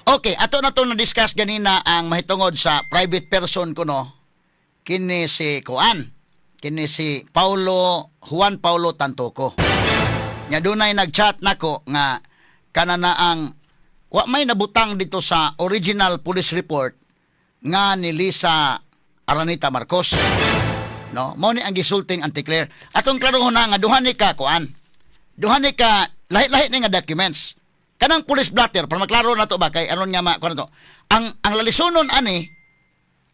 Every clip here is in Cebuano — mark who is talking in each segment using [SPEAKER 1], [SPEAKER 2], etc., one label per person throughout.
[SPEAKER 1] Okay, ato na to na-discuss ganina ang mahitungod sa private person kuno kini si kuan. Kini si Paulo Juan Paulo Tantoco. Nya dunay nag-chat nako nga kana na ang wa may nabutang dito sa original police report nga ni Lisa Aranita Marcos. No, mao ni ang gisulting Auntie Claire. Atong klarohon na nga duha ni ka kuan. Duha ni ka lahi-lahi ni nga documents. Kanang police blotter, para maklaro na to ba kay aron nga ma kuan to. Ang lalisunon ani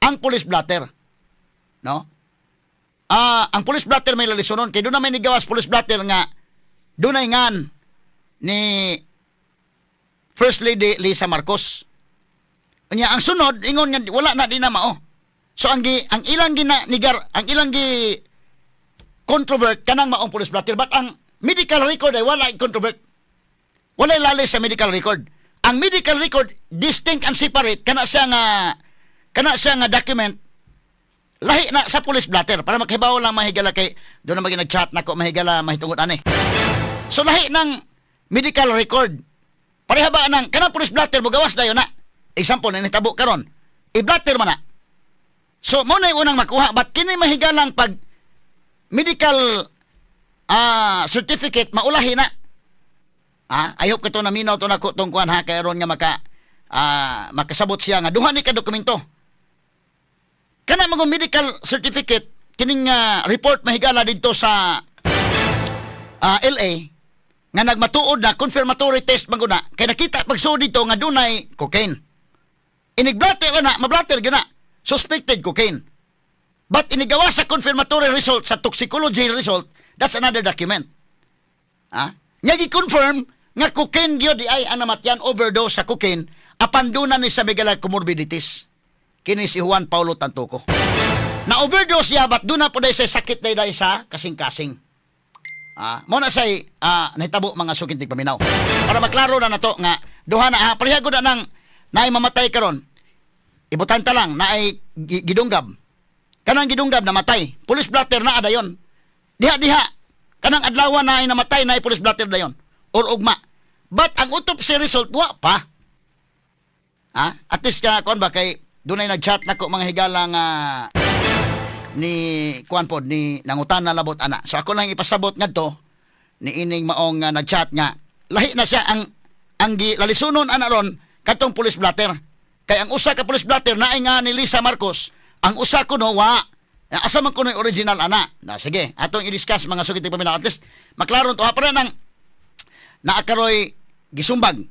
[SPEAKER 1] ang police blotter. No? Ang police blotter may lalisunon kay doon na may nigawas police blotter nga dunay ngan ni First Lady Lisa Marcos. Unya ang sunod ingon nga wala na di na mao. So ang ilang gina nigar ang ilang gi controvert kanang maong police blotter, but ang medical record ay wala controvert. Wala lali sa medical record. Ang medical record, distinct and separate kana siya nga document, lahi na sa police blotter, para makibaw lang, mahigala, kay doon na maging nag-chat nako, mahigala, mahitungod ani. So lahi ng medical record. Pareha ba nang kanang police blotter mo gawas dayon na. Example na nitabo karon. I-blotter man na. So mo na yung unang makuha, but kini, mahigalang, pag medical certificate maulahi na. I hope kato naminaw to nako tong kuan ha, kay aron nga makasabot siya nga duha ni ka dokumento. Kana mga medical certificate kining report, mahigala, didto sa LA nga nagmatuod na confirmatory test man guna kay nakita pagsuod dito nga dunay cocaine. Inig-blotter na, mablatter gyud na suspected cocaine. But inigawa sa confirmatory result, sa toxicology result, that's another document. Nga gi-confirm nga cocaine gyud di ay ang namatyan, overdose sa cocaine, apan duna ni sa megala comorbidities. Kini si Juan Paulo Tantoco. Na overdose siya, but duna po sa sakit day sa kasing-kasing. Mo na say nahitabo, mga suking tigpaminaw. Para maklaro na nato nga duha na ha, pareha gud na nang naay mamatay karon. Ibutan ta lang naay gidunggab. Kanang gidunggab namatay. Police blotter na adayon. Diha diha kanang adlaw na ay namatay na ay police blotter dayon or ugma. But ang autopsy result wa pa. At least ka kuan ba, kay dunay nag-chat nako, mga higala, nga ni kuan pod ni nangutana labot ana. So ako lang ipasabot ngadto ni ining maong nag-chat nga lahi na siya ang gilalisunon ana ron katong police blotter. Kay ang usa ka police blotter naay nga ni Lisa Marcos, ang usa kuno wa. Asa man kuno yung original ana? Na sige, atong i-discuss, mga suking paminaw. At least maklaro to ha, para nang naakaroy gisumbag.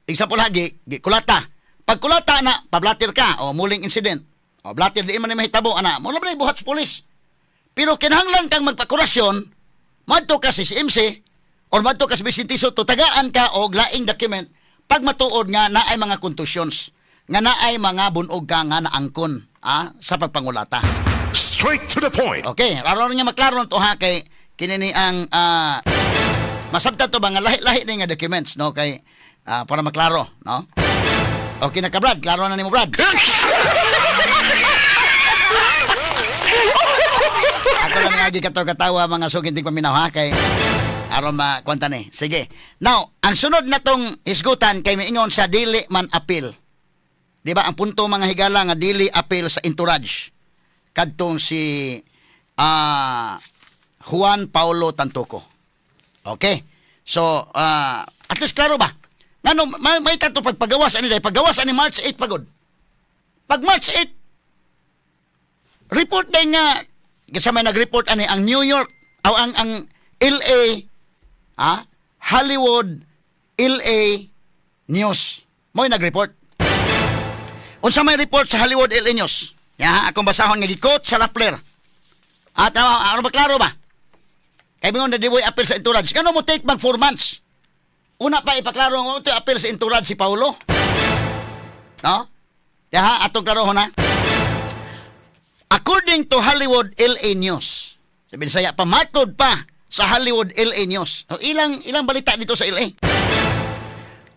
[SPEAKER 1] Example ha, gi kulata. Pag kulata na, pablatter ka, o muling incident. O blatter, di man ni mahitabo, ana. Mo na ba buhat sa pulis? Pero kinahanglan kang magpakurasyon, madto ka sa CMC, or madto ka sa Vicente Sotto, tagaan ka og laing document pag matuod nga naay mga contusions, nga naay mga bunog ka nga naangkon sa pagpangulata.
[SPEAKER 2] Straight to the point.
[SPEAKER 1] Okay, aron nga maklaro to ha, kay kini ni ang masabtan to ba nga lahi-lahi ni nga documents, no, kay para maklaro, no? Okay na ka, Brad? Klaro na nimo, Brad? Ako lang nga kato katawa, mga suking tigpaminaw ha, kay aron makwanta ni. Sige. Now, ang sunod na tong hisgutan kay miingon sa dili man appeal. Di ba ang punto, mga higala, nga dili appeal sa entourage kadtong si Juan Paulo Tantoco? Okay. So, at least klaro ba? Ngano may kato pagpagawas ani day, paggawas ani March 8 pagod. Pag March 8 report day nga kasi may nag-report ani ang New York o ang LA, Hollywood LA News. Mo'y nag-report. Unsa may report sa Hollywood LA News? Ya, akong basahon nga gi-quote sa Rappler. At ano ba, klaro ba? Kay bingon na di mo'y appeal sa entourage. Ngano mo take mag 4 months? Una pa ipaklaro nga ito appeal sa entourage si Paulo. No? Ya, atong klarohon na. According to Hollywood LA News. Sa Bisaya pa, matod pa sa Hollywood LA News. O, ilang ilang balita dito sa LA.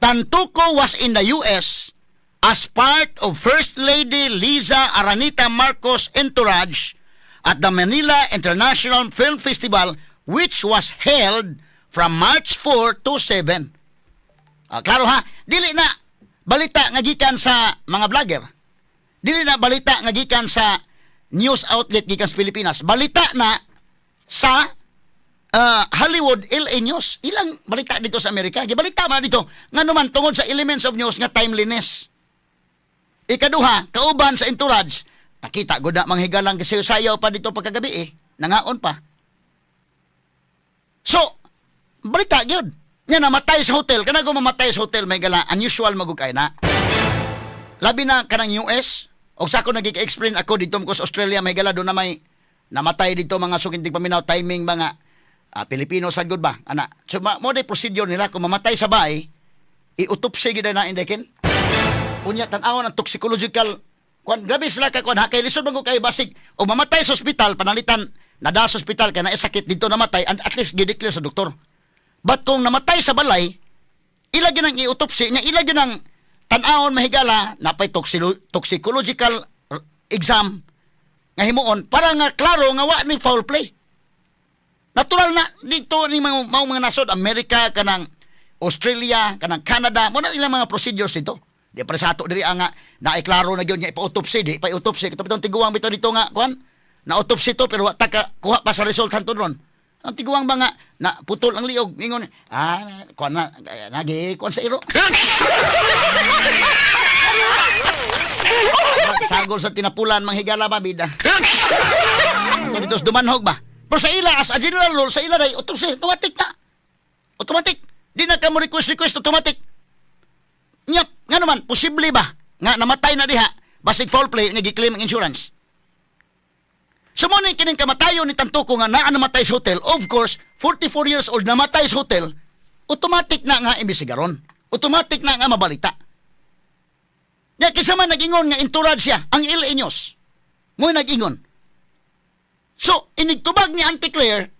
[SPEAKER 1] Tantoco was in the US as part of First Lady Liza Aranita Marcos entourage at the Manila International Film Festival, which was held from March 4 to 7. Klaro ha, dili na Balita nga gikan sa mga vlogger. Dili na balita nga gikan sa news outlet gikan sa Pilipinas. Balita na sa Hollywood LA News. Ilang balita dito sa Amerika. Gibalita man dito. Nga naman tungod sa elements of news nga timeliness. Ikaduha, kauban sa entourage. Nakita gud na manghigalang kasi sayaw pa dito pagkagabi eh. Nangaon pa. So, balita gyud. Nya namatay sa hotel. Kana ko mamatay sa hotel, may gala, unusual magug kay na. Labi na kanang US, og sa ako nagika-explain ako dito ko sa Australia, may gala doon na may namatay dito mga sukintig paminaw timing mga Pilipino sad gud ba ana. So mo day procedure nila kung mamatay sa bahay, i-autopsy gid na indekin. Unya tan-awon ang toxicological kwan. Grabe sila ka kwan ha, kay lisod man ko kay basig o mamatay sa ospital, panalitan nada sa ospital kay naay sakit dito namatay, and at least gideclare sa doktor. But kung namatay sa balay, ila gyud ang i-autopsy nya, ila gyud ang tan-awon, mahigala, napay toxicological exam nga himuon para nga klaro nga wa ni foul play. Natural na dito ni mga nasod Amerika, kanang Australia, kanang Canada, mo na ilang mga procedures dito. Di pa sa ato diri ang nga naay klaro na gyud nga ipa-autopsy, di pa autopsy. Kato bitong tiguang bitaw dito nga kuan. Na autopsy to pero wa ta ka kuha pa sa result hantud ron. Ang tiguang ba nga na putol ang liog, ingon kuan na nagi kuan sa iro. Sagol sa tinapulan, manghigala ba bida. Ito dito sa Dumanhog ba? Pero sa ila, as a general rule, sa ila day, autopsy, automatic na. Automatic. Di na ka mo request request, automatic. Nyap, nga naman, posible ba nga namatay na diha, basig foul play, nga gi-claim ang insurance? So mo ni kining kamatayon ni Tantoco nga naa namatay sa hotel, of course, 44 years old, namatay sa hotel, automatic na nga imbestigaron. Automatic na nga mabalita. Nya kinsa man nag-ingon nga entourage siya, ang LA News. Mo'y nag-ingon. So, inigtubag ni Auntie Claire,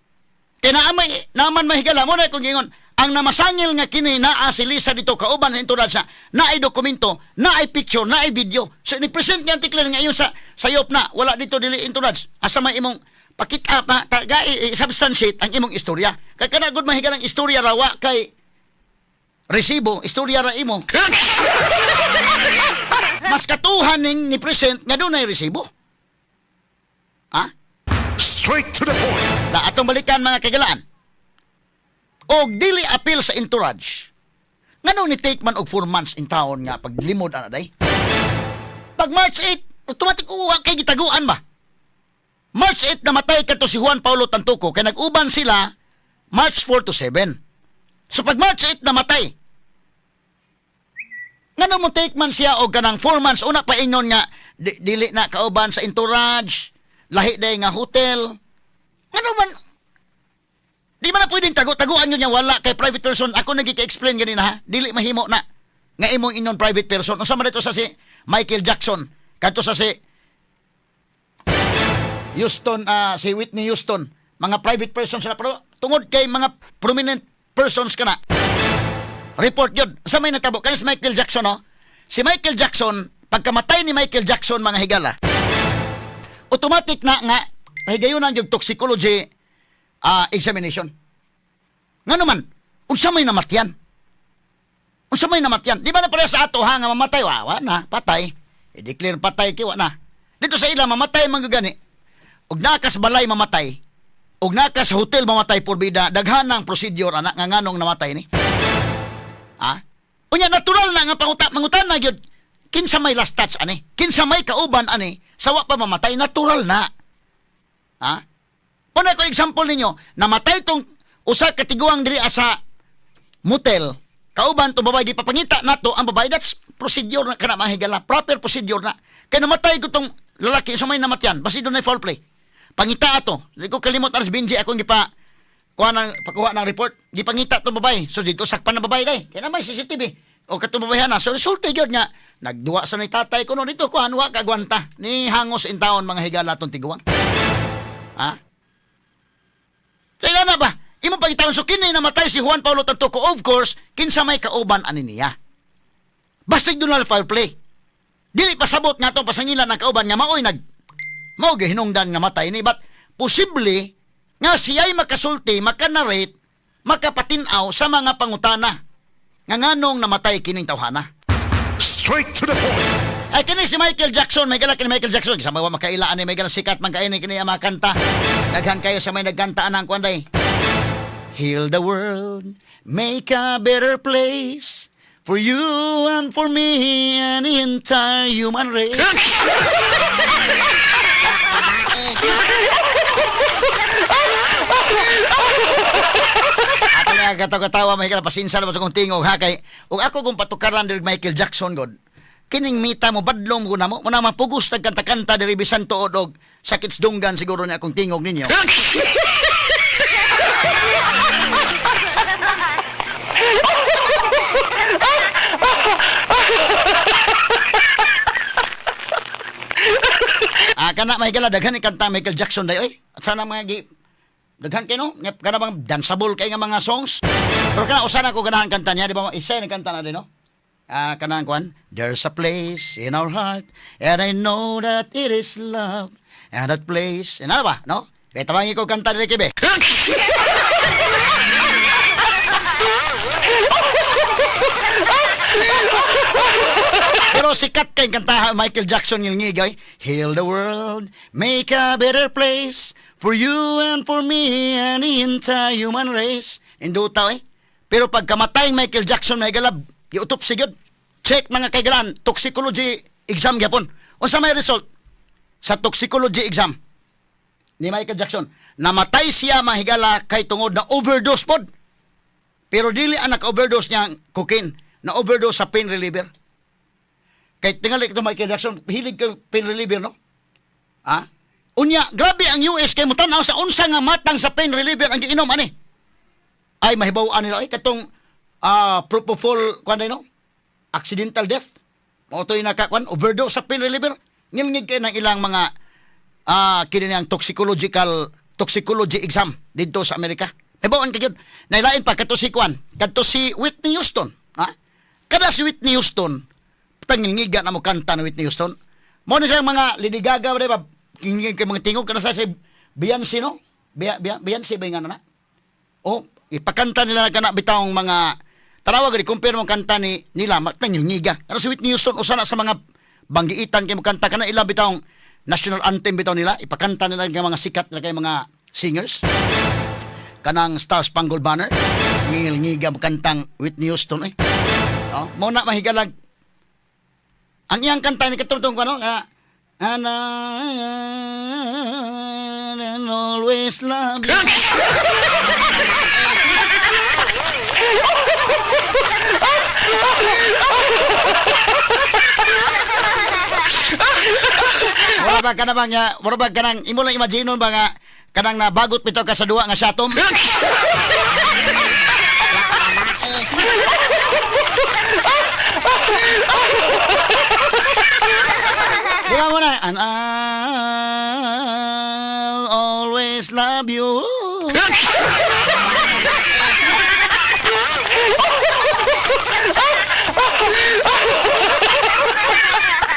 [SPEAKER 1] kay naamay, naman mahigala mo na kung ingon, ang namasangil nga kini naa si Lisa dito kauban sa entourage na naay dokumento, naay picture, naay video. So, ni-present ni Auntie Claire ngayon sa sayop na wala dito dili entourage. Asa may imong pakita pa taga substantiate ang imong istorya. Kay kana gud mahigala ang istorya rawa kay resibo, istorya ra imo. Mas katuhan ning ni present nga dunay resibo. Ha?
[SPEAKER 2] Straight to the point.
[SPEAKER 1] Na atong balikan, mga kagalaan. Og dili appeal sa entourage. Ngano ni take man og 4 months in town nga paglimod ana day? Pag March 8, automatic uwa kay gitaguan ba? March 8 namatay kadto si Juan Paulo Tantoco kay nag-uban sila March 4 to 7. So pag March 8 namatay, ngano mo take man siya og kanang 4 months una pa ingon nga dili na kauban sa entourage, lahi day nga hotel? Ngano man di man na pwedeng tago-taguan yun niya wala kay private person. Ako nagika-explain ganina ha. Dili mahimo na nga imong ingon private person. Unsa man dito sa si Michael Jackson, kadto sa si Houston, si Whitney Houston, mga private persons na, pero tungod kay mga prominent persons ka na, report yun. Sa may natabo, kanis Michael Jackson, no? Si Michael Jackson, pagkamatay ni Michael Jackson, mga higala, automatic na nga, pahigayonan yung toxicology examination. Nga naman, unsa may namatyan? Unsa may namatyan? Di ba na pala sa ato ha, nga mamatay, wa na, patay. I-declare patay, kiwa na. Dito sa ila, mamatay man gani. Og nakas balay mamatay, og nakas hotel mamatay por bida, daghan ang procedure anak nga nganong namatay ni. Ha? Unya natural na nga panguta mangutan na gyud kinsa may last touch ani? Kinsa may kauban ani? Sawa pa mamatay, natural na. Ha? Una ko example ninyo, namatay tong usa ka tiguang diri sa motel, kauban to babae, gipapangita nato ang babae, that's procedure na kana, mahigala, proper procedure na. Kay namatay ko tong lalaki sa may namatyan, basi doon foul play. Pangita ato, di ko kalimot alas Benji akong gipa kuha ng pakuha ng report, gipangita to babae. So dito sakpan na babae day. Kay na may CCTV. O katong babae na. So resulte gyud nga nagduwa sa ni tatay ko no dito kuan wa kagwanta ni hangos in taon, mga higala, tong tiguang. Ha? Kaya na ba? Imo pagitaon so kini namatay si Juan Paulo Tantoco, of course, kinsa may kauban ani niya. Basig doon na foul play. Dili pasabot nga itong pasangilan ng kauban nga maoy nag mao gihinungdan nga matay ni, but posible nga siya'y makasulti, makanarrate, makapatinaw sa mga pangutana nga nganong namatay kining tawhana.
[SPEAKER 2] Straight to the point.
[SPEAKER 1] Ay, kini si Michael Jackson, may gala kini Michael Jackson. Sa mga makailaan ni may gala sikat man kaini kini ang mga kanta. Daghan kayo sa may nagkanta anang kuan day. Heal the world, make a better place for you and for me and the entire human race. Ato nga katawa-tawa, may gala pasinsa naman sa kong tingog ha kay ug ako kung patukaran diri Michael Jackson god. Kining mita mo badlong mo na mo muna mapugos tag kanta-kanta diri bisan tuod og sakit dunggan siguro ni akong tingog ninyo. Ah, kana may gala daghan ni kanta Michael Jackson day oy. At sana mga gi daghan kay no, Nya- kana bang danceable kay nga mga songs. Pero kana usa na ko ganahan kanta niya, di ba? Isa ni kanta na din no. Ah, kanang kwan, there's a place in our heart and I know that it is love and that place. And ano ba, no? Kaya tawangi ko kanta dili kibe. Pero sikat kay kantahan Michael Jackson yung ngigay. Heal the world, make a better place for you and for me and the entire human race. Induta eh. Pero pagkamatay Michael Jackson may galab, giutopsy gyud. Check mga kaigalan, toxicology exam gyapon. Unsa may result? Sa toxicology exam ni Michael Jackson, namatay siya mga higala kay tungod na overdose pod. Pero dili ang naka-overdose niya ang cocaine, na overdose sa pain reliever. Kay tingali ito Michael Jackson, hilig ka pain reliever, no? Ha? Unya, grabe ang US kay mutan-aw sa unsa nga matang sa pain reliever ang giinom ani. Ay mahibaw-an nila ay katong propofol kuan no? Accidental death. Mao to'y nakakuan overdose sa pain reliever. Ngilngig kay ng ilang mga kini niyang toxicological toxicology exam didto sa Amerika. Hibaw-an kay gyud. Nailain pa kadto si kuan, kadto si Whitney Houston, ha? Kada si Whitney Houston, tangilngiga na mo kanta ni Whitney Houston. Mo ni siyang mga Lady Gaga ba ba? Kingig kay mga tingog kana sa si Beyonce no? Beyonce ba yung ano na? O ipakanta nila na kana bitawng mga tarawa gani compare mo kanta ni nila tangilngiga. Kana si Whitney Houston usa na sa mga banggiitan kay mo kanta kana ila bitawng national anthem bitaw nila ipakanta nila kay mga sikat nila kay mga singers kanang Star Spangled Banner ngilngiga mo kantang Whitney Houston eh. Oh, mo na mahigalag ang iyang kanta ni katungtong ko ano nga and I always love you. Wala ba ka na ba nga, wala ba ka nang, imo lang imagine ba nga, kanang nabagot bitaw ka sa duwa nga satom? Di ba mo na, and I'll always love you.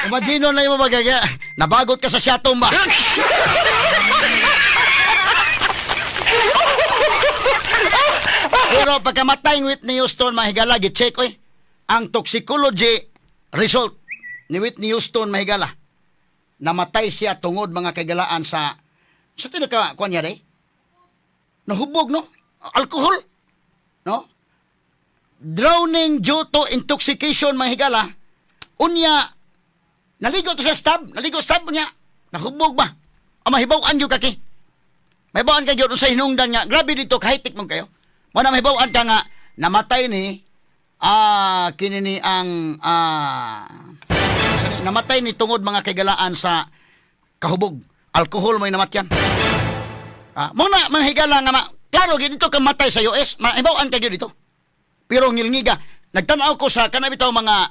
[SPEAKER 1] Imagine lang mo ba gaga, nabagot ka sa syatom ba? Pero pagkamatay ng Whitney Houston, mahigala, gi-check oy, ang toxicology result ni Whitney Houston, mahigala. Namatay siya tungod mga kagalaan sa tinaka kuan niya day? Nahubog no? Alcohol. No? Drowning due to intoxication mga higala. Unya naligo to sa stab, naligo stab unya nahubog ba? O mahibaw-an gyud kaki. Mahibaw-an ka gyud sa hinungdan nga. Grabe dito kahitik mo kayo. Mo na mahibaw-an ka nga namatay ni kini ni ang namatay ni tungod mga kagalaan sa kahubog. Alkohol may namatyan. Ah, mo na mga higala nga ma, klaro gyud dito ka matay sa US, mahibaw-an ka gyud dito. Pero ngilngiga, nagtan-aw ko sa kanabitaw mga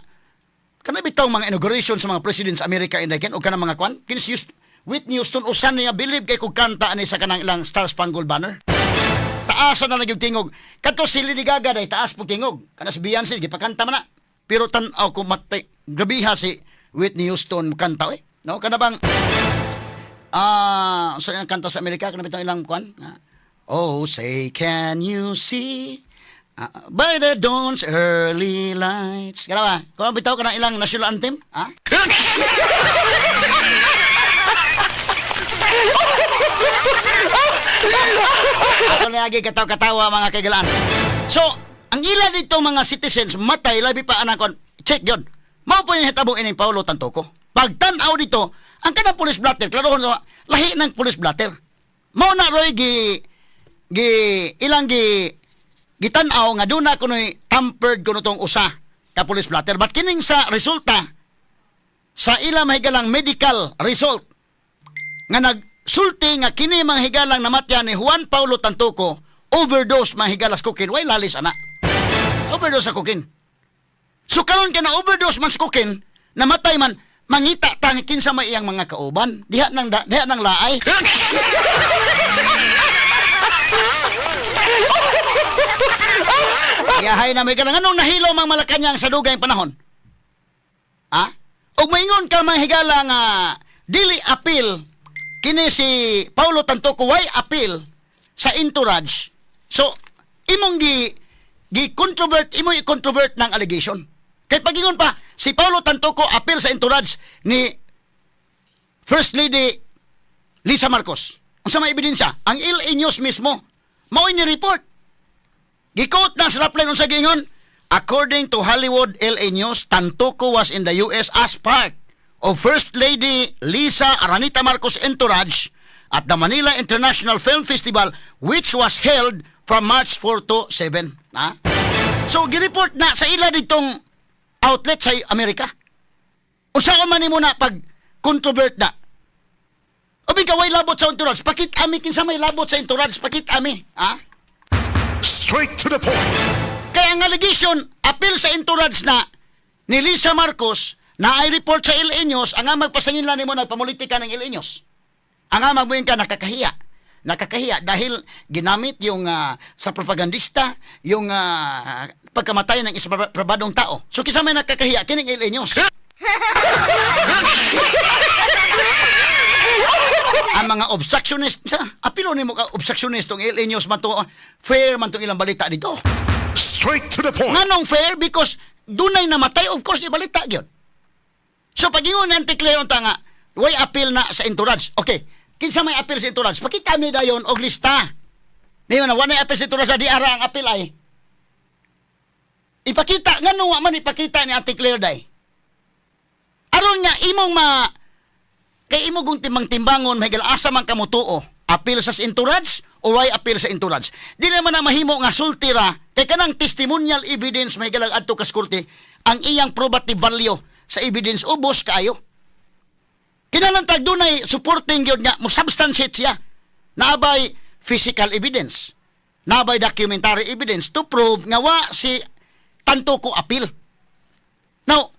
[SPEAKER 1] inauguration sa mga president sa Amerika inday ken o kanang mga kwan kini si Whitney Houston usan niya believe kay kog kanta ani sa kanang ilang Star Spangled Banner. Taasan na nagyug tingog. Kadto si Lady Gaga day taas pug tingog. Kana si Beyonce gipakanta man na. Pero tan-aw ko matay grabiha si Whitney Houston kanta eh. No kana bang sa ilang kanta sa Amerika kana bitong ilang kwan? Ah, oh, say can you see Ah, by the dawn's early lights. Kala ba? Kung bitaw ka ng ilang national anthem? Ha? Ako na lagi kataw-katawa, mga kaigalaan. So, ang ila dito mga citizens, matay, labi pa anang kon, check yun. Mao po yung hitabo ining Paulo Tantoco. Pagtanaw dito, ang kanang police blotter, klaro ko, lahi ng police blotter. Mao na roy gi gi ilang gi gitan-aw nga duna kunoy tampered kuno tong usa ka police blotter. But kining sa resulta sa ila mahigalang medical result nga nagsulti nga kini mga higalang namatyan ni Juan Paulo Tantoco, overdose mga higalas cocaine, way lalis ana, overdose sa cocaine. So karon kay na overdose man sa cocaine, namatay man, mangita tang kinsa may iyang mga kauban diha nang diha nang laay. Yahay na may galang. Anong nahilaw mang Malacanang sa dugay panahon? Ha? Og maingon ka, mga higala, nga dili appeal kini si Paulo Tantoco, way appeal sa entourage. So imong gi gi controvert, imo i-controvert ng allegation. Kay pagingon pa si Paulo Tantoco appeal sa entourage ni First Lady Lisa Marcos. Unsa may ebidensya? Ang LA News mismo mao ni report. Gi-quote na sa Rappler, unsa giingon? According to Hollywood LA News, Tantoco was in the US as part of First Lady Lisa Aranita Marcos entourage at the Manila International Film Festival, which was held from March 4 to 7. Ha? So, gireport na sa ila ditong outlet sa Amerika. Unsa man nimo na pag controvert na? Ubi ka way labot sa entourage, pakit ami kinsa may labot sa entourage, pakit ami, ha?
[SPEAKER 2] Straight to the point.
[SPEAKER 1] Kaya ang allegation, appeal sa entourage na ni Lisa Marcos na ay report sa LA News, ang magpasangin lang nimo nagpamulitika ng LA News. Ang magbuhin ka nakakahiya. Nakakahiya dahil ginamit yung sa propagandista yung pagkamatay ng isang pribadong tao. So kinsa may nakakahiya kining LA News? Ang mga obstructionist sa apilo nimo ka obstructionist tong LA News man to, fair man tong ilang balita dito.
[SPEAKER 2] Straight to the point.
[SPEAKER 1] Nganong fair? Because dunay namatay, of course, ibalita gyud. So pag ingon ni Auntie Claire unta nga, way appeal na sa entourage. Okay, kinsa may appeal sa entourage? Pakita mi dayon og lista. Niyo na, wala appeal sa entourage, di ara ang appeal ay. Ipakita, ngano wa man ipakita ni Auntie Claire day? Aron nga imong ma kay imo kung timbang-timbangon may asa man kamutuo, appeal sa entourage o way appeal sa entourage. Di naman na mahimo nga sulti ra kay kanang testimonial evidence may galang adto kas korte, ang iyang probative value sa evidence ubos kaayo. Kinahanglan tag dunay supporting gyud nga mo substantiate siya. Naabay physical evidence. Naabay documentary evidence to prove nga wa si Tantoco appeal. Now,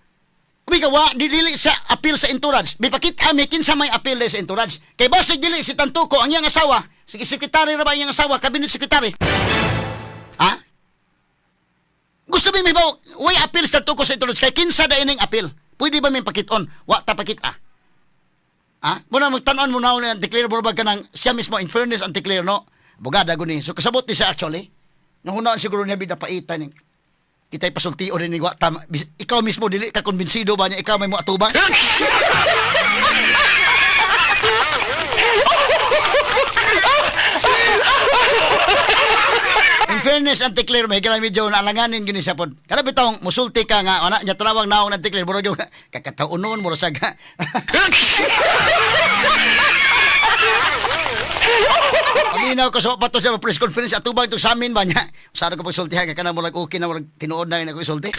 [SPEAKER 1] ubi ka wa di dili sa appeal sa entourage. Bipakita mi kinsa may appeal sa entourage. Kay basig dili si Tantoco, ang iyang asawa, si secretary ra ba iyang asawa, cabinet secretary. Ha? Gusto mi mibaw, way appeal sa Tantoco sa entourage kay kinsa da ining appeal? Pwede ba mi pakiton? Wa ta pakita. Ha? Muna magtan-on mo na ang declare mo ba kanang siya mismo, in fairness ang declare, no? Bugada guni. So kasabot ni siya actually. Nahunaan siguro niya bida paita ni kita'y pasulti o rin ni wa tama. Ikaw mismo dili ka kumbinsido ba niya ikaw may mo atubang? In fairness, Auntie Claire, may higala medyo naalanganin gini siya pod. Kada bitawng musulti ka nga, ana, nya tanawang naong Auntie Claire, murag yung kakataon noon, murag siya ka. Paminaw ko sa pato sa press conference atubang to sa amin ba niya. Sara ko pagsultihan kay kana murag okay na, murag tinuod na ako isulti.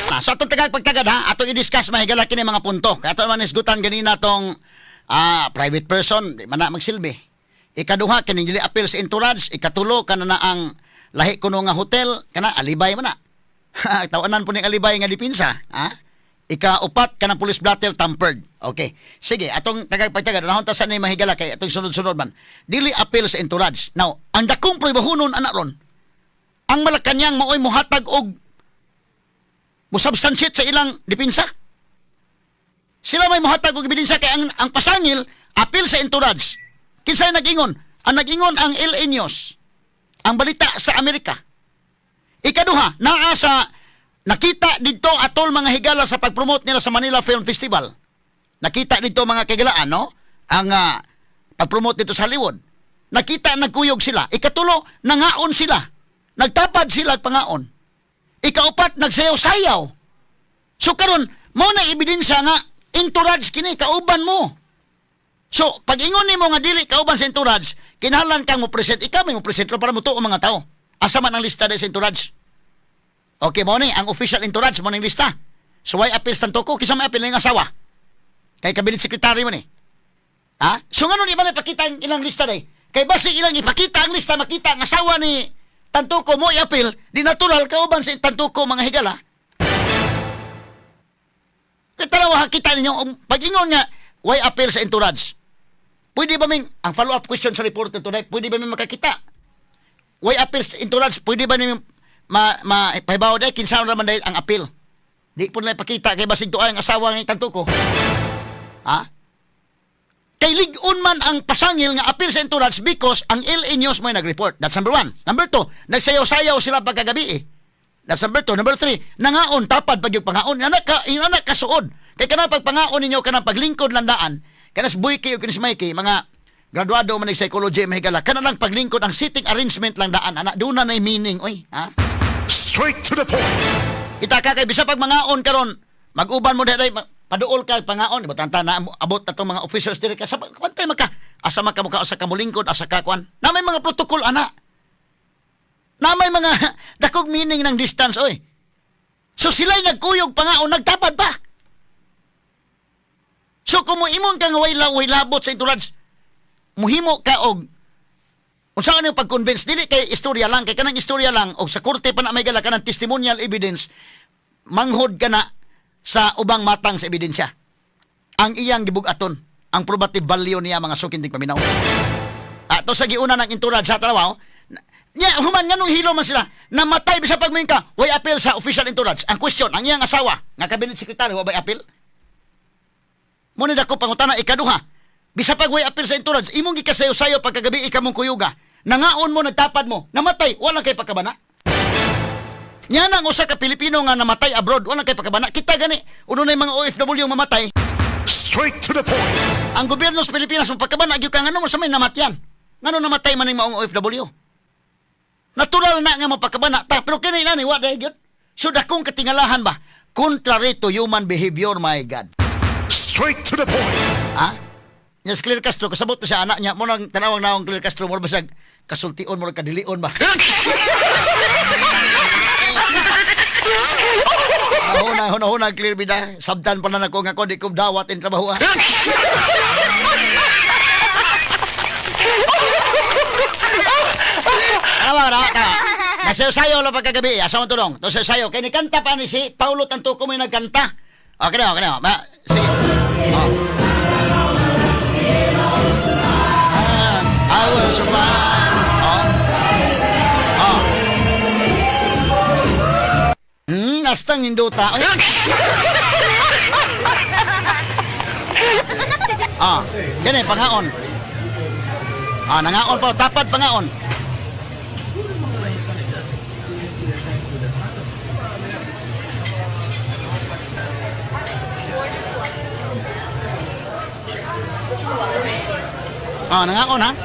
[SPEAKER 1] Na, sa atong tagag pagtagad ha, atong i-discuss mahigala kini mga punto. Kaya ato naman isgutan ganina tong private person, di man na magsilbi. Ikaduha, kining dili appeal sa entourage. Ikatulo, kana na ang lahi kuno nga hotel, kana alibay man na. Tawanan po ning alibay nga dipinsa, ha? Ikaupat, kanang police blotter tampered. Okay. Sige, atong tagag pagtagad, unahon ta sa ni mahigala kay atong sunod-sunod man. Dili appeal sa entourage. Now, ang dakong pruibahonon ana ron, ang Malacanang maoy mohatag og mo-substantiate sa ilang depensa. Sila may mohatag og ebidensya kay ang pasangil appeal sa entourage. Kinsay nag-ingon? Ang nag-ingon ang LA News. Ang balita sa Amerika. Ikaduha, naa sa nakita didto atol, mga higala, sa pag-promote nila sa Manila Film Festival. Nakita didto, mga kahigalaan, no? Ang pag-promote dito sa Hollywood. Nakita nagkuyog sila. Ikatulo, nangaon sila. Nagtapad sila ag pangaon. Ikaupat, nagsayaw-sayaw. So karon, mao na ebidensya nga entourage kini, kauban mo. So, pag ingon nimo nga dili kauban sa entourage, kinahanglan kang mo present, ikaw may mo present para mo ang mga tao. Asa man ang lista sa entourage? Okay, mao ni ang official entourage, mao ning lista. So way apil Tantoco? Kinsa may apil ning asawa? Kay cabinet secretary man eh. Ha? So ngano di ba na ipakita ang ilang lista day? Kay basi ilang ipakita ang lista, makita ang asawa ni Tantoco mo i-apil, di natural kauban sa Tantoco, mga higala. Kay tanawa, kita ninyo, pag-ingon nga, way appeal sa entourage? Pwede ba ming, ang follow-up question sa reporter today, pwede ba ming makakita? Way appeal sa entourage, pwede ba ming ma, ma, pahibaw day, kinsa naman day ang appeal? Di po nila ipakita kay basig tuay ang asawa ni Tantoco. Ha? Kay lig-on man ang pasangil nga appeal sa entourage because ang LA News mo nag-report. That's number one. Number two, nagsayaw-sayaw sila pagkagabi eh. That's number two. Number three, nangaon, tapad pag yung pangaon. Yung anak kasuod. Kay kanang pagpangaon ninyo, kanang paglingkod landaan, kanas Boyke o kanas Mikey, mga graduado man ng psychology, mahigala, kana lang paglingkod, ang sitting arrangement lang daan, anak, doon na meaning, oy, ha?
[SPEAKER 2] Straight to the point.
[SPEAKER 1] Kita ka kay bisa pag mangaon karon, mag-uban mo dai, paduol ka pangaon, di ba na abot na tong mga officials diri ka sa pantay maka asa man ka mukha asa ka mulingkod, asa ka kuan. Na may mga protocol ana. Na may mga dakog meaning ng distance, oy. So sila'y nagkuyog pangaon, nagtapad pa. So kung moingon ka nga way labot sa entourage, muhimo ka og unsa yung pag-convince, dili kay istorya lang, kay kanang istorya lang og sa korte pa na may gala kanang testimonial evidence, manghod ka na sa ubang matang sa ebidensya. Ang iyang gibugaton, ang probative value niya, mga suking paminaw. Ato sa giuna ng entourage sa tanaw, nya human nganong hilo man sila, namatay bisa pag ka, way appeal sa official entourage. Ang question, ang iyang asawa nga cabinet secretary wa bay appeal? Mao ni dako pangutana. Ikaduha, bisa pag way appeal sa entourage, imong gikasayo-sayo pagkagabi ikamong kuyuga. Nangaon mo, nagtapad mo, namatay, walang kay pagkabana. Nya nang usa ka Pilipino nga namatay abroad, walang kay pagkabana. Kita gani, uno na yung mga OFW mamatay,
[SPEAKER 2] Straight to the point.
[SPEAKER 1] Ang gobyerno sa Pilipinas mo pagkabana gyud ka ngano sa may namatyan. Ngano namatay man ning maong OFW? Natural na nga mapakabana ta, pero kini na ni wa dai gyud. So dakong katingalahan ba? Contrary to human behavior, my God.
[SPEAKER 2] Straight to the point.
[SPEAKER 1] Ha? Nya si Claire Castro, kasabot mo siya anak niya, mo nang tanawang naong Claire Castro, mo ba siya kasultion, mo kadilion ba? Huna, huna, huna, clear bida. Sabtan pa na nako nga ko, di ko dawat in trabaho. Ah. Ano ba, ano ba? Nasayo-sayo lang pagkagabi. Asa mo tulong? To sayo. Kaya ni kanta pa ni si Paulo Tantoco may nagkanta. Okay na. Ma, sige. Oh. Ah, I will survive. Oh. Oh. Astang induta. Ay. Ah, gani pangaon. Ah, nangaon pa, tapad pangaon. Ah, nangaon ha?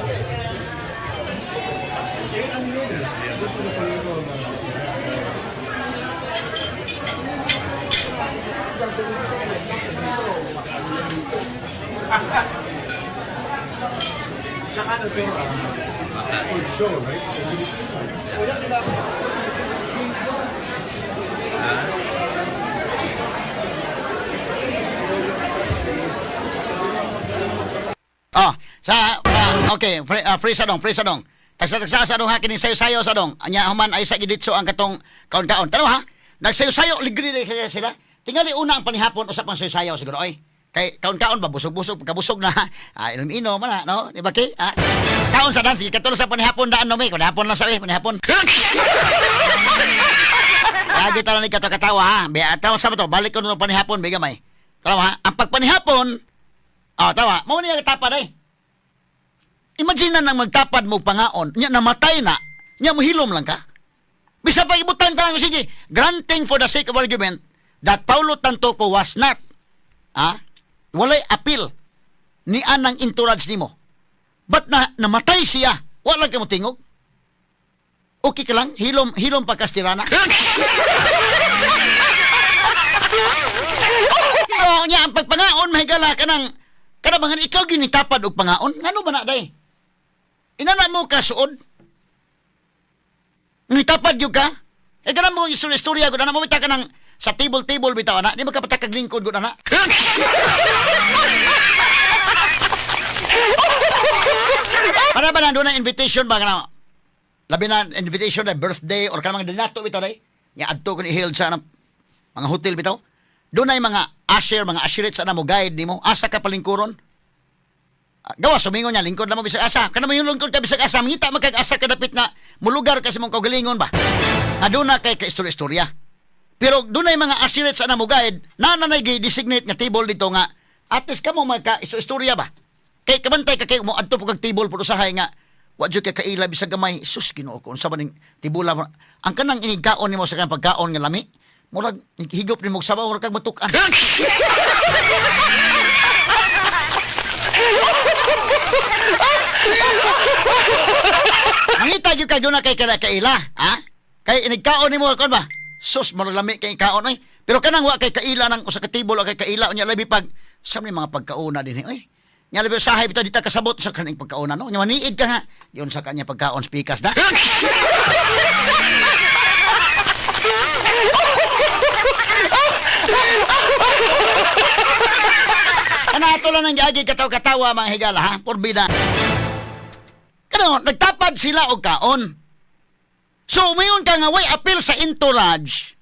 [SPEAKER 1] Ah, sa okay, free, free sa dong, free sa dong. Tagsa-tagsa sa dong ha, kining sayo-sayo sa dong. Anya human ay sa giditso ang katong kaon-kaon. Tanaw ha, nagsayo-sayo ligri na sila. Tingali una ang panihapon usap ang sayo-sayo siguro oy. Kay kaon-kaon ba busog-busog pagkabusog na. Ah, inom-inom man na, no? Di ba kay? Ah, kaon sa dan sige katulad sa panihapon daan no may, panihapon lang sa eh, panihapon. Lagi tala ni kato katawa ha. Be ataw sa to, balik ko no panihapon be gamay. Tanaw ha, ang pagpanihapon. Ah, tawa. Mao niya tapad ay. Imagine na nang magtapad mo pangaon, nya namatay na. Nya mohilom lang ka. Bisa pa ibutang ka lang, sige, granting for the sake of argument that Paulo Tantoco was not, walay appeal ni anang entourage nimo. But na namatay siya, wala ka mo tingog? Okay ka lang? Hilom, hilom pa kastirana? Oh, nya ang pagpangaon mahigala ka ng kada bangan ikaw ginitapad og pangaon. Ngano ba na day? Inana mo ka suod? Nitapad gyud ka? Eh kana mo istorya istorya gud ana mo bitaw ka ng sa table table bitaw ana, di ba ka patakag lingkod gud ana? Para ba na doon ang invitation ba kana? Labi na invitation na birthday or kanang mga dinato bitaw day. Nya adto kun i-held sa anang mga hotel bitaw. Doon ay mga usher, mga usherette sa mo guide nimo. Asa ka palingkuron? Ah, gawa sumingon niya lingkod lang mo bisag asa. Kana mo yung lingkod ka bisag asa, mangita man kag asa ka dapit na mulugar ka sa imong kaugalingon ba. Nga doon na kay ka istorya-istorya. Pero doon ay mga usherette sa mo guide, na nanay designate nga table dito nga at least kamo magka istorya ba. Kay kabantay ka kay mo adto po kag table pud usahay nga wa jud kay kaila bisag gamay. Sus, Ginoo ko, unsa ba ning tibula ang kanang inigkaon nimo sa kanang pagkaon nga lami, murag higop nimo og sabaw, murag kag matuk-an. Mangita gyud ka na kay kaila kaila, ha? Kay inigkaon nimo kon ba? Sus, murag lami kay kaon oy. Pero kanang wa kay kaila nang usa ka table wa kay kaila unya labi pag sa may mga pagkauna dinhi oy. Nya labi usahay bitaw dita kasabot sa kaning pagkauna no. Nya maniid ka nga. Diyon sa kanya pagkaon spikas na. Ana ato lang ang giagi kataw-katawa mga higala ha, porbida. Kano nagtapad sila og kaon. So umayon ka nga way appeal sa entourage.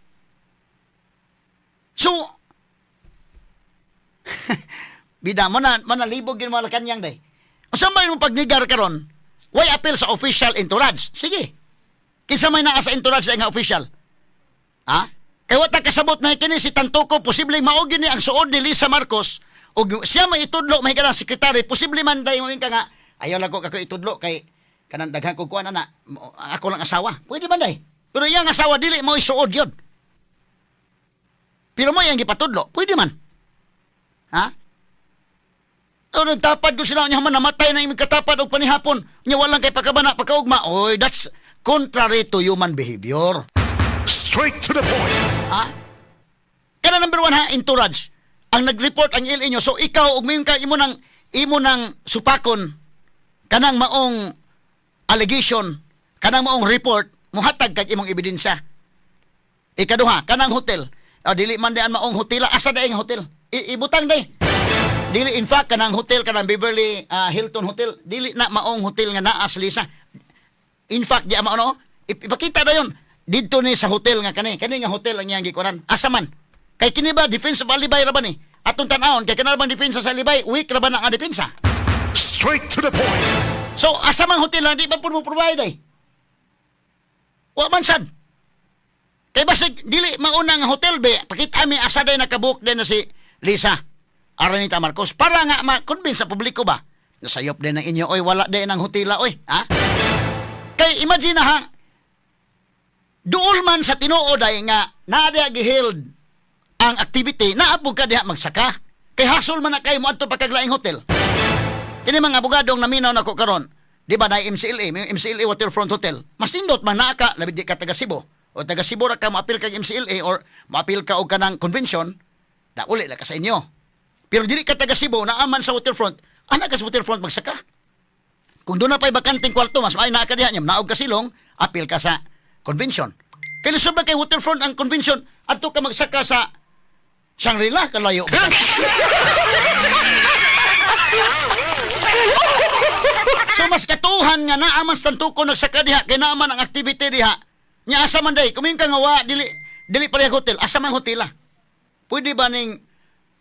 [SPEAKER 1] So bida mo na manalibog yun mga Malacanang day. Unsa may mo pagnigar karon? Way appeal sa official entourage. Sige. Kinsa may naa sa entourage nga official? Ha? Kay wa ta kasabot na kini si Tantoco, posible mao gyud ni ang suod ni Lisa Marcos ug siya may itudlo mahigala sekretary, posible man day mo ka nga ayaw lang ko kako itudlo kay kanang daghan kog kuan ana, ako lang asawa. Pwede man day. Pero iyang asawa dili mo isuod yun. Pero mo iyang gipatudlo, pwede man. Ha? O nagtapad ko sila niya man namatay na imong katapad og panihapon. Nya walang kay pagkabana pagkaugma. Oy, that's contrary to human behavior.
[SPEAKER 2] Straight to the point.
[SPEAKER 1] Ha? Kana number one ha, entourage. Ang nag-report ang LA nyo. So ikaw, ug mayon ka, imo nang supakon, kanang maong allegation, kanang maong report, muhatag kag imong ebidensya. Ikaduha, kanang hotel. O, dili man dian maong hotel, asa daing hotel? Ibutang day. Dili in fact kanang hotel kanang Beverly Hilton Hotel, dili na maong hotel nga naa sa Lisa. In fact, di mao no, ipakita na yun. Didto ni sa hotel nga kani, kani nga hotel ang iyang gikunan. Asa man? Kay kini ba defense of alibay ra ba ni? Atong tan-awon kay kanang bang depensa sa alibay, weak ra ba na ang depensa?
[SPEAKER 2] Straight to the point.
[SPEAKER 1] So asa man hotel lang di ba pud mo provide ay? Wa man sad. Kay basig dili mauna nga hotel be, pakita mi asa day nakabook din na si Lisa Aranita Marcos para nga ma-convince sa publiko ba. Nasayop din ang inyo oy, wala din ang hotela oy, ha? Kay imagine na ha, duol man sa tinuod ay nga naa diha giheld ang activity, naapog ka diha magsaka. Kay hasol man na kayo mo adto pa kag laing hotel. Kini mga abogadong naminaw nako karon, di ba na MCLA, may MCLA Waterfront Hotel. Mas nindot man naa ka, labi di ka taga Cebu. O taga Cebu ra ka moapil kag MCLA or moapil ka og kanang convention, da uli la ka sa inyo. Pero dili ka taga Cebu, naa man sa Waterfront, ana ka sa Waterfront magsaka. Kung doon na pa'y bakanteng kwarto, mas may naa ka diha, nyam, naog ka silong, apil ka sa convention. Kay lisod ba kay Waterfront ang convention, adto ka magsaka sa Shangri-La, kalayo. So mas katuhan nga naa man sa Tantoco nagsaka diha kay naa man ang activity diha. Nya asa man day, kumingon ka nga wa dili dili pareha hotel, asa man hotel ah. Pwede ba ning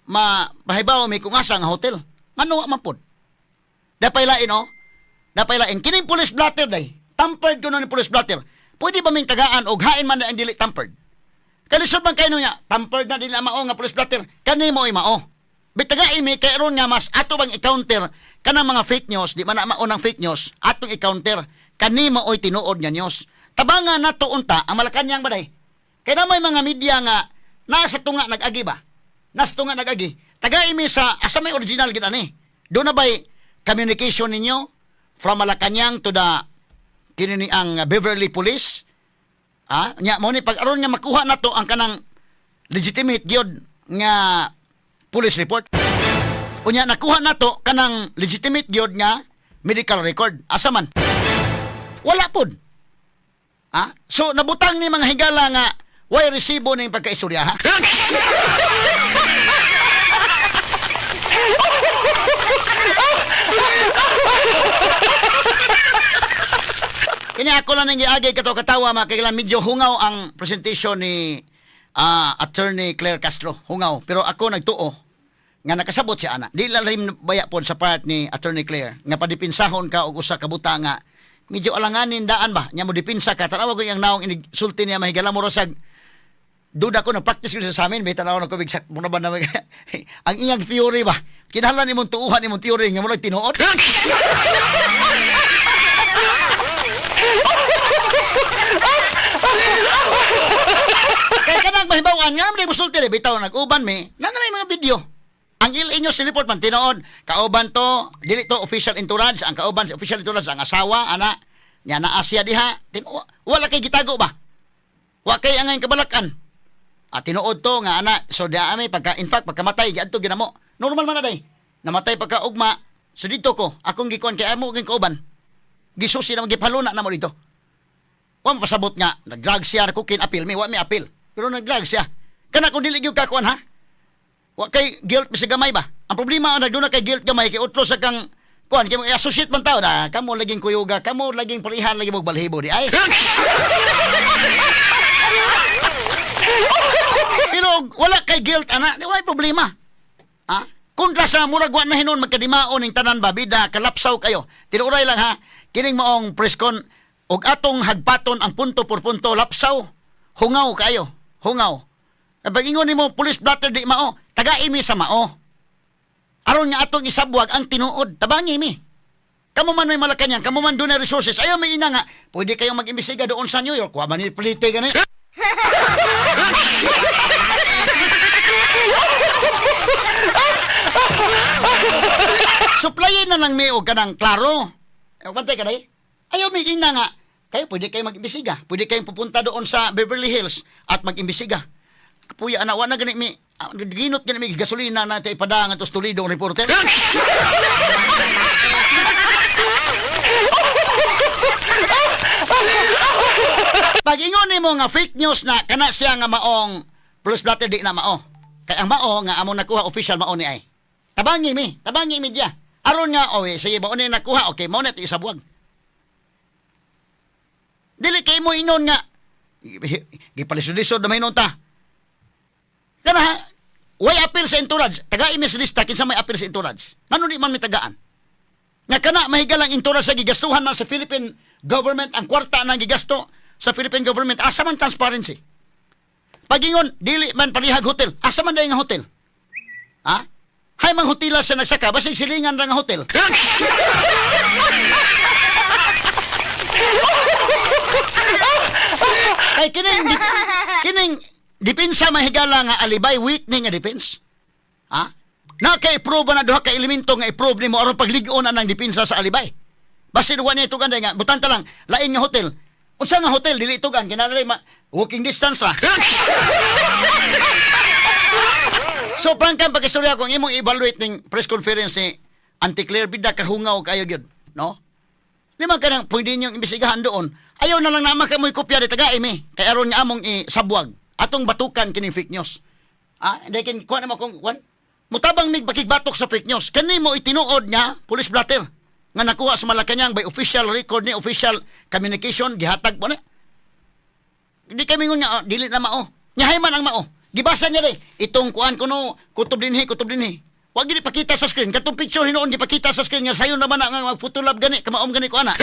[SPEAKER 1] mapahibaw mi kung asa nga hotel? Ngano wa man pod? Dapay lain oh. Dapay lain kining police blotter day. Tampered kuno ni police blotter. Pwede ba ming tagaan og hain man na ang dili tampered? Kalisod man kayo niya, tampered na dili mao nga police blotter, kani mo ay mao. Bitaga imi kay aron nga mas ato bang i-counter kanang mga fake news, di man na mao ng fake news, atong i-counter Kani maoy tinuod nga news. Tabanga nato unta ang Malacañang ba day. Kay na may mga media nga naa sa tunga nag-agi ba? Nasa tunga nag-agi. Tagai mi sa asa may original gid ani. Doon na ba'y communication ninyo from Malacañang to the kini ni ang Beverly Police? Ah, nya mo ni pag aron nga makuha nato ang kanang legitimate gyud nga police report. Unya nakuha nato kanang legitimate gyud nga medical record. Asa man? Wala pod. Ah? So nabutang ni mga higala nga way resibo ning pagkaistorya, ha? Kini ako lang nang giagay kato katawa, mga kailan, medyo hungaw ang presentation ni Attorney Claire Castro. Hungaw. Pero ako nagtuo nga nakasabot siya ana. Di lalim baya pod sa part ni Attorney Claire nga padipinsahon ka og usa ka buta nga medyo alanganin daan ba nya mo dipinsa ka. Tanawa ko iyang naong inig sulti niya, mahigala mo rosag duda ko na practice ko sa amin may tanaw na ko bigsak mo na ba na ang iyang theory ba, kinahanglan imong tuuhan imong theory nga murag tinuod. Kay kanang mahibawan nga naman musulti rin, bitaw nag-uban mi, na na may mga video. Ang LA News report man tinuod, kauban to, dili to official entourage, ang kauban sa official entourage ang asawa, ana, nya naa siya diha, wala kay gitago ba? Wa kay angay kabalakan. At tinuod to nga ana, so di ami pagka in fact pagkamatay giadto ginamo. Normal man na day. Namatay pagka ugma, so dito ko, akong gikuan kay amo ging kauban. Gisusi na gipaluna na mo dito. Wa pasabot nga nag-drug siya, cocaine, appeal mi, wa mi appeal. Pero nag-drug siya. Kana kung dili gyud ka kuan, ha? Wa kay guilt bisag gamay ba? Ang problema ang nagduna kay guilt gamay kay utlo sa kang kuan kay mo associate man tao na kamo laging kuyuga, kamo laging parihan lagi mo balhibo di ay. Pero wala kay guilt ana, di wala problema. Ha? Kontra sa murag wa na hinon magkadimaon ning tanan ba, bida kalapsaw kayo. Tinuray lang ha, kining maong press con og atong hagpaton ang punto por punto, lapsaw. Hungaw kayo, hungaw. Pag ingon nimo police blotter di mao, tagai mi sa mao. Aron nga atong isabwag ang tinuod, tabangi mi. Kamo man may Malacañang, kamo man doon resources. Ayaw may ina nga, pwede kayong mag-imbestiga doon sa New York. Wa man ni plite gani. Supplyin na lang mi og kanang klaro. Eh, bantay ka day. Ayaw mi ina nga, kayo pwede kayo mag-imbestiga. Pwede kayong pupunta doon sa Beverly Hills at mag-imbestiga. Kapuya ana, wa na gani mi, ginot gani mi gasolina na tayo ipadang atos Toledo reporter. Pag ingon nimo nga fake news na kana siya nga maong plus blotter di na mao. Kay ang mao nga among nakuha official mao ni ay. Tabangi mi, tabangi media. Aron nga oh, sige mao ni nakuha, okay mao na ito isabuag. Dili kay mo inon nga gipalisod-lisod na may ta. Kana ha, way appeal sa entourage. Tagai mi sa lista kinsa may appeal sa entourage. Ngano di man mi tagaan? Nga kana mahigalang entourage sa gigastuhan man sa Philippine government ang kwarta nang gigasto sa Philippine government, asa man transparency? Pagingon dili man parihag hotel, asa man dai nga hotel? Ha? Hay mang hotela sa nagsaka basig silingan ra nga hotel. Kay kining depensa mahigala nga alibay, weak ni nga defense. Ha? Na kay i-prove na duha ka elemento nga i-prove nimo aron paglig-on na ng depensa sa alibay. Basin wa niya tugan nga butang ta lang lain nga hotel. Unsa nga hotel dili tugan kinahanglan walking distance ra. So prangka pag-istorya kung imong evaluate ning press conference ni Auntie Claire, bida kahungaw kayo gyud, no? Di man kanang pwede ninyong imbestigahan doon. Ayaw na lang naman kamoy kopya di tagai mi. Kay aron nga among isabwag. Atong batukan kining fake news. Ah, hindi kin kuha na mo kung kuan. Mutabang mig bakigbatok sa fake news. Kani mo itinuod nga police blotter nga nakuha sa Malacañang by official record ni official communication gihatag po ni. Hindi kami ngun nga oh, dili na mao. Nyahay man ang mao. Gibasa niya rin. Itong kuan kuno kutob dinhi, kutob dinhi. Wag gini pakita sa screen. Katong picture hinuon gipakita sa screen nga sayon naman na nga magphotolab gani kamaom gani ko ana.